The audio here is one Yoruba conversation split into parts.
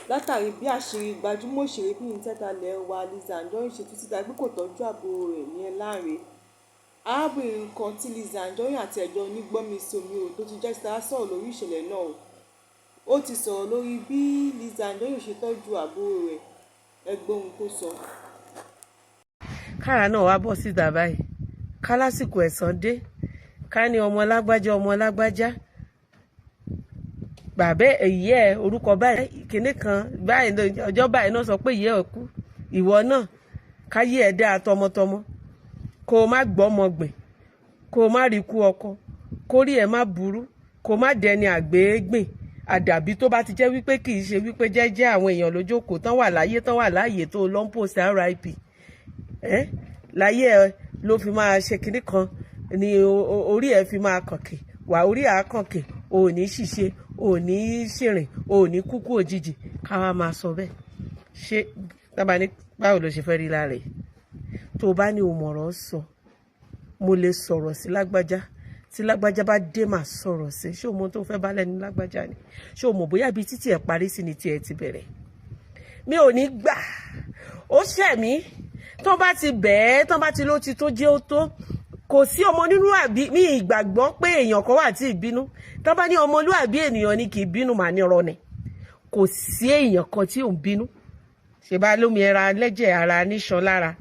Látàrí bí àṣírí gbajúmọ̀ òṣèrébìnrin tíátà ilé wa Lizzy Anjorin ṣe tú síta pé kò tọ́jú àbúrò rẹ̀ ìyẹn Lanre. Arábìnrin kan tí Lizzy Anjorin àti ẹ̀jọ́ ní gbọ́nmi-sí-omi-ò-tó ti jáde síta sọ̀rọ̀ lórí ìṣẹ̀lẹ̀ náà. Ó ti sọ̀rọ̀ lórí bí Lizzy Anjorin ṣe tọ́jú àbúrò rẹ̀. Ẹ gbọ́ ohun tó sọ. Kára náà wá bọ́ síta báyìí, ká lásìkò ẹ̀san dé, ká ní ọmọ lágbájá, ọmọ lágbájá, bàbá èyí ẹ, orúkọ báyìí, kinní kan báyìí, ọjọ́ báyìí náà sọ pé ìyá ẹ kú. Ìwọ náà, káyé ẹ dáa tọmọtọmọ, kó o má gbọ́mọ gbìn, kó o má rí ikú ọkọ, kórí ẹ má burú, kó o má dẹni àgbégbìn. Àdàbí tó bá ti jẹ́ wípé kì í ṣe wípé jẹ́jẹ́ àwọn èèyàn lójókòó tán wà láyé, tán wà láàyè, tó lọ ń post RIP ẹ́ láyé ẹ ló fi máa ṣe kinní kan ni orí ẹ fi máa kànkè wà, orí ẹ á kànkè, ò ní ṣìṣe, ò ní ṣìrìn, ò ní kúkú òjijì. Káwa máa sọ bẹ́ẹ̀, ṣé tábà ní báwo ló ṣe fẹ́ rí lára ẹ̀? Tó o bá ní o mọ̀rọ̀ sọ, mo lè sọ̀rọ̀ sí lágbájá, tí lágbájá bá dé, màá sọ̀rọ̀ sí. Ṣé o mọ tó fẹ́ bá lẹ́nu lágbájá ni? Ṣé o mọ̀ bóyá ibi títí ẹ̀ parí sí ni tí ẹ ti bẹ̀rẹ̀? Mi ò ní gbà ó ṣẹ̀ mí. Tó bá ti bẹ̀ẹ́, tó bá ti ló ti tó, jẹ́ ó tó. Kò sí ọmọ nínú àbí mi ìgbàgbọ́ pé èèyàn kan wà tí ì bínú. Tó bá ní ọmọlúàbí ènìyàn ni kì í bínú, màá ní ọ̀rọ̀ ni. Kò sí èèyàn kan tí ò ń bínú. Ṣe bá lómi ẹra lẹ́jẹ̀ ara níṣan lára,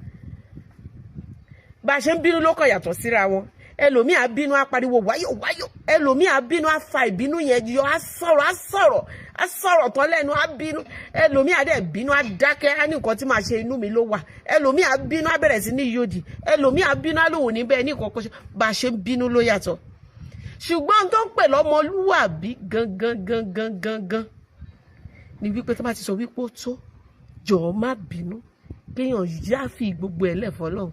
bá a ṣe ń bínú ló kàn yàtọ̀ síra wọn. Ẹlòmíì á bínú, á pariwo wáyò wáyò. Ẹlòmíì á bínú, á fa ìbínú yẹn yọ, á sọ̀rọ̀, á sọ̀rọ̀, á sọ̀rọ̀ tán lẹ́nu, á bínú. Ẹlòmíì á dẹ̀ bínú, á dákẹ́, á ní nǹkan tí màá ṣe, inú mi ló wà. Ẹlòmíì á bínú, á bẹ̀rẹ̀ sí ní yòdì. Ẹlòmíì á bínú, á lòun ní bẹ́ẹ̀ ní nǹkan kan ṣe. Bá a ṣe ń bínú ló yàtọ̀, ṣùgbọ́n tó ń pè lọ́mọlúwàbí gangan gangan gangan ni wípé tó bá ti sọ wípé ó tó, jọ̀ọ́ má bínú, kéèyàn yáfi gbogbo ẹ̀ lẹ́fọ́ lọ́hùn.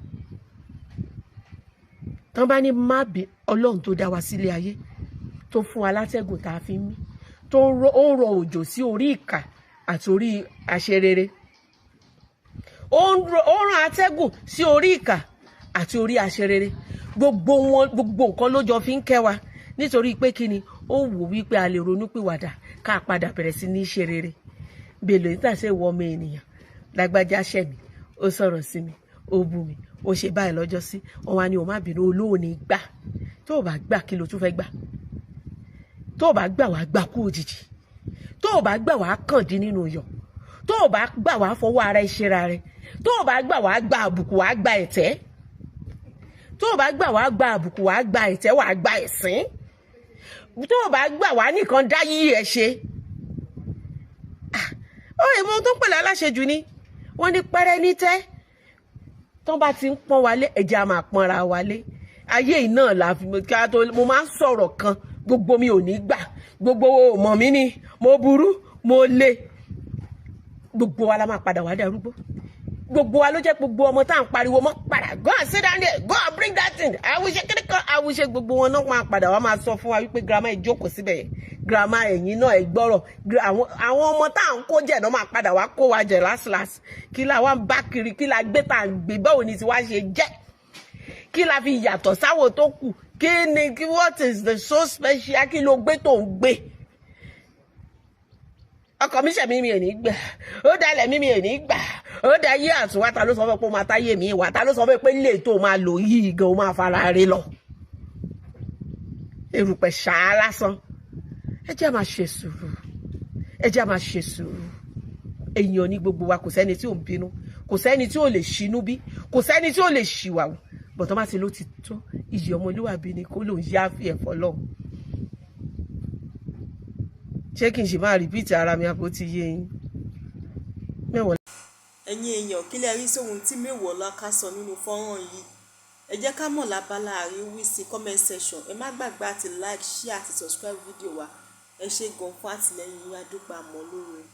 Tán bá ní má bí, Ọlọ́run tó dá wa sílé ayé, tó fún wa látẹ́gùn tá a fi ń mí, tó ń rọ òjò sí orí ìkà àti orí àṣerere, ó ń rán atẹ́gùn sí orí ìkà àti orí àṣerere, gbogbo wọn, gbogbo nǹkan ló jọ fi ń kẹ́ wa. Nítorí pé kí ni? Ó wò wípé a lè ronú pìwàdà, ká padà bẹ̀rẹ̀ sí ní ṣe rere. Bèlò níta ṣe wọ ọmọ ènìyàn, lágbájá ṣẹ̀ mí, ó sọ̀rọ̀ sí mi, ó bú mi, ó ṣe báyìí lọ́jọ́ sí wọn wá ní o má bínú, olóòní gbà. Tó o bá gbà, kí ló tún fẹ́ gbà? Tó o bá gbà, wàá gbà kú òjijì. Tó o bá gbà, wàá kàn dín nínú iyọ̀. Tó o bá gbà, wàá fọwọ́ ara ẹ ṣera rẹ. Tó o bá gbà, wàá gba àbùkù, wàá gba ẹ̀tẹ́. Tó o bá gbà, wàá gba àbùkù, wàá gba ẹ̀tẹ́, wàá gba ẹ̀sín. Tó o bá gbà, wàá nìkan dá yí ẹ ṣe. Ó yẹ mọ ohun tó ń pèlè aláṣejù ni wọ́n ní pẹ́rẹ́ ní tẹ́. Tán bá ti ń pọ́n wálé, ẹ̀jẹ̀ á máa pọ́nra wálé. Ayé yìí náà la fi ká tó. Mo máa ń sọ̀rọ̀ kan, gbogbo mi ò ní gbà, gbogbo mọ̀ mí ni mo burú, mo le. Gbogbo wa la máa padà wá darúgbó. Gbogbo wa ló jẹ́ gbogbo ọmọ tá à ń pariwo mọ́ padà, "Go and sit down there, go and bring that thing," àwùjẹ kíni kan àwùjẹ, gbogbo wọn náà máa padà wá máa sọ fún wa wípé, "Grandma, ẹ jókòó síbẹ̀ yẹn. Grandma, ẹ̀yin náà ẹ gbọ́rọ̀." Àwọn ọmọ tá à ń kó jẹ̀ náà máa padà wá kó wa jẹ̀ last last. Kí la wá ń bá kiri? Kí la gbé tá à ń gbé? Báwo ni tiwa ṣe jẹ́? Kí la fi yàtọ̀ sáwọn tó kù? Kí ni kí? What is the so special? Kí ló gbé tó ń gbé? Ọkọ mi ṣẹ̀mí, mi ò ní gbà. Ó dalẹ̀ mi, mi ò ní gbà. Ó da yé àtúwá. Ta ló sọ fún pé ó máa táyé mi wá? Ta ló sọ fún pé lè tó máa lò yìí gan, ó máa fara rí lọ erùpẹ̀ ṣáá lásán? Ẹ jẹ́ máa ṣe sùúrù, ẹ jẹ́ máa ṣe sùúrù. Èèyàn ní gbogbo wa. Kò sẹ́ni tí ò ń bínú, kò sẹ́ni tí ò lè ṣinú bí, kò sẹ́ni tí ò lè ṣìwàwù. Bọ̀tọ́ má ti ló ti tó, iyì ọmọlúwàbí ni kó lòun yá fi ẹ̀fọ́ lọ́hùn. Ṣé kí n ṣe máa repeat ara mi, àbó ti yé yín mẹ́wọ̀n? Ẹ̀yin èèyàn, kí lẹ rí sóhun tí Mewolaka sọ nínú fọ́nrán yìí? Ẹ jẹ́ ká mọ̀ lábala àríwísí comment section. Ẹ má gbàgbé àti like, share àti subscribe fídíò wa. Ẹ ṣé gan fún àtìlẹ́yìn yín, a dúpẹ́, àmọ́ lóore.